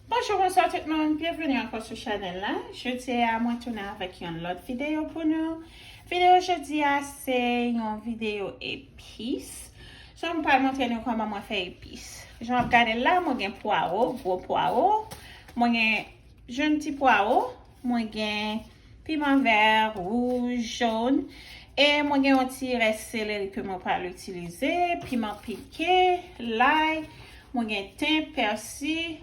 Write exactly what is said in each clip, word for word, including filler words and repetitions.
Bonjou, bonswa tout moun, byenveni ankò sou chanèl la. Jodi a, mwen tounen avèk yon lòt videyo pou nou. Videyo jodi a, se yon videyo epis. So, mwen pral montre nou kòman mwen fè epis. Jan w ap gade l la, mwen gen pwawo, gwo pwawo. Mwen gen jòn ti pwawo. Mwen gen piman vè, wouj, jòn. E mwen gen yon ti rès seleri ke mwen pral itilize, piman pike, lay. Mwen gen ten, pèsi,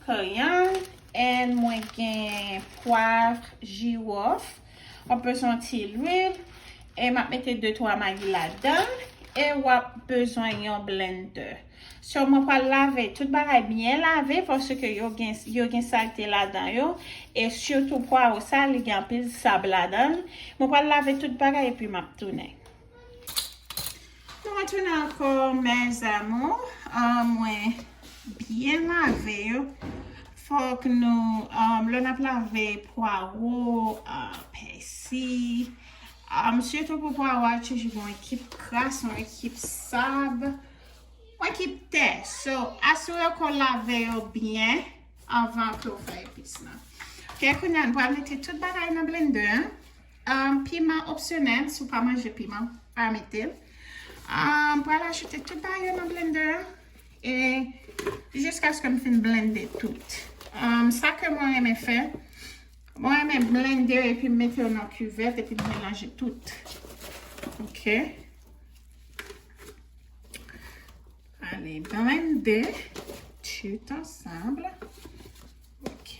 koriyann, and mwen gen pwav, jiwòf. W ap bezwen yon ti lwil, e m ap mete de twa magi ladan, e w ap bezwen yon blender. So, mwen pral lave tout bagay byen lave, paske yo gen, yo gen salte ladan yo, e sitou pwawo sa, li gen anpil sab ladan l. Mwen pral lave tout bagay, epi m ap tounen. Nou retounen ankò, mes amours. Ah, mwen byen lave yo. Fòk nou, ah, lè n ap lave pwawo, ah, pèsi, ah, sitou pou pwawo a, toujou gen yon ekip kras, yon ekip sab, yon ekip tè. So, asire ke w lave yo byen anvan ke w fè epis lan. Ok, kounye a, nou pral mete tout bagay nan blender an. Um, piman opsyonèl, si w pa manje piman, pa mete l. Um, pral ajoute tout bagay yo nan blender an. E jiskaske m fin blende tout. Um, sa ke mwen renmen fè, mwen renmen blende epi m mete yo nan kivèt epi m melanje tout. Ok. Ale blende tout ansanm. Ok.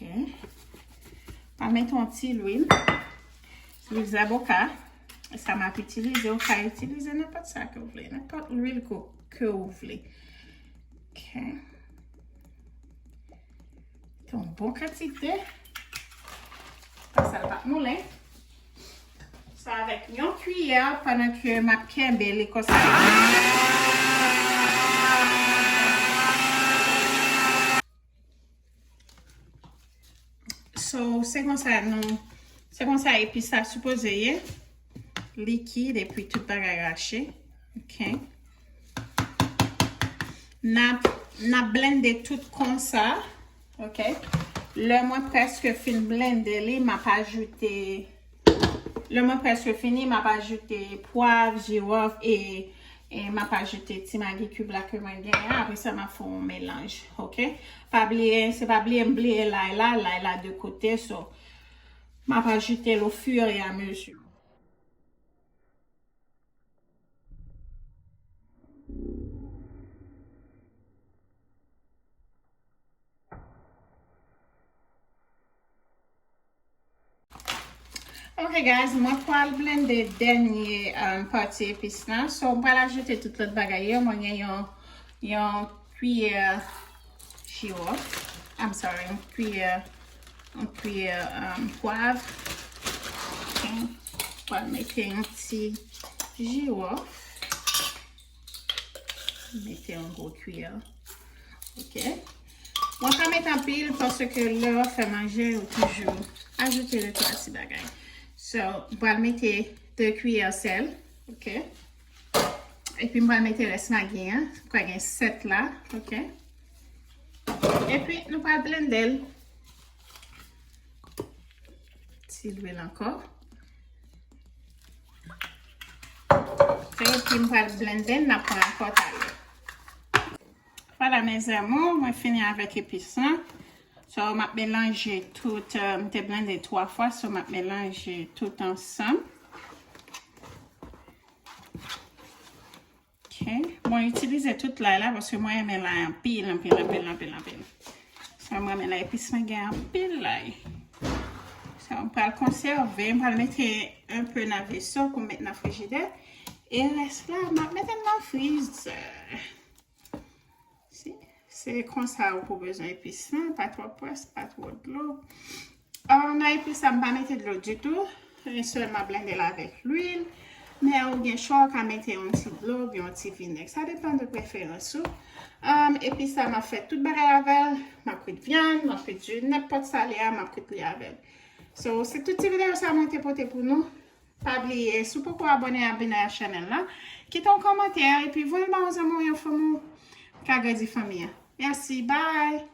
Pa mete yon ti lwil. Lwil zaboka. Sa m ap itilize, ou ka itilize nenpòt sa ke w vle, nenpòt lwil ke, ke w vle. Ok. Mete yon bon kantite. Paske l p ap moulen. Sa avèk yon kiyè pandan ke m ap kenbe li konsa. So, se konsa nou, se konsa epis sa sipoze ye. Likid epi tout bagay rache. Ok. N ap, n ap blende tout konsa. Ok. Lè mwen prèske fin blende li, m ap ajoute, lè mwen prèske fini, m ap ajoute pwav, jiwòf e, e m ap ajoute ti magi cube la ke mwen genyen. Apre sa, m ap fè yon melanj. Ok. Pa bliye, se pa bliye, m bliye lay la, lay la de kote. So, m ap ajoute l au fur et à mesure. Ok, guys, mwen pral blende dènye, um, pati epis lan. So, mwen pral ajoute tout lòt bagay yo. Mwen gen yon, yon kiyè jiwòf. I'm sorry, yon kiyè, yon kiyè, um, pwav. Ok. Pral mete yon ti jiwòf. Mete yon gwo kiyè. Ok. Mwen pa met anpil paske lè w ap fè manje, ou toujou ajoute de twa ti bagay. So, m pral mete de kiyè sèl. Ok. Epi m pral mete rès magi an. M kwè gen sèt la. Ok. Epi nou pral blende l. Ti lwil ankò. Epi m pral blende l, n ap pran ankò talè. Vwala, mes amours, mwen fini avèk epis lan. So, m ap melanje tout, euh, m te blende twa fwa, so m ap melanje tout ansanm. Ok. Mwen itilize tout lay la paske mwen renmen lay anpil, anpil, anpil, anpil, anpil. Sa mwen renmen lay, epis mwen gen anpil lay. Sa mwen pral konsève, mwen pral mete enpe nan veso pou m met nan frijidè. E rès la, m ap mete l nan frizè. Si, se konsa ou pou bezwen epis lan, pa twò pwès, pa twò dlo. Ah, nan epis la, m pa mete dlo ditou. Mwen sèlman blende l avèk lwil. Men ou gen chwa, ou ka mete yon ti dlo, oubyen yon ti vinèg. Sa depann de preferans ou. Um, epis la, m ap fè tout bagay avè l. M ap kwit vyann, m ap kwit ji, nenpòt sa li a, m ap kwit li avè l. So, se tout ti videyo sa mwen te pote pou nou. Pa bliye, si w poko abòne, abòne a chanèl la. Kite yon kòmantè, epi voye l ba yon zanmi w, yon fanmi w. Ka grandi fanmi an. Mèsi, bye!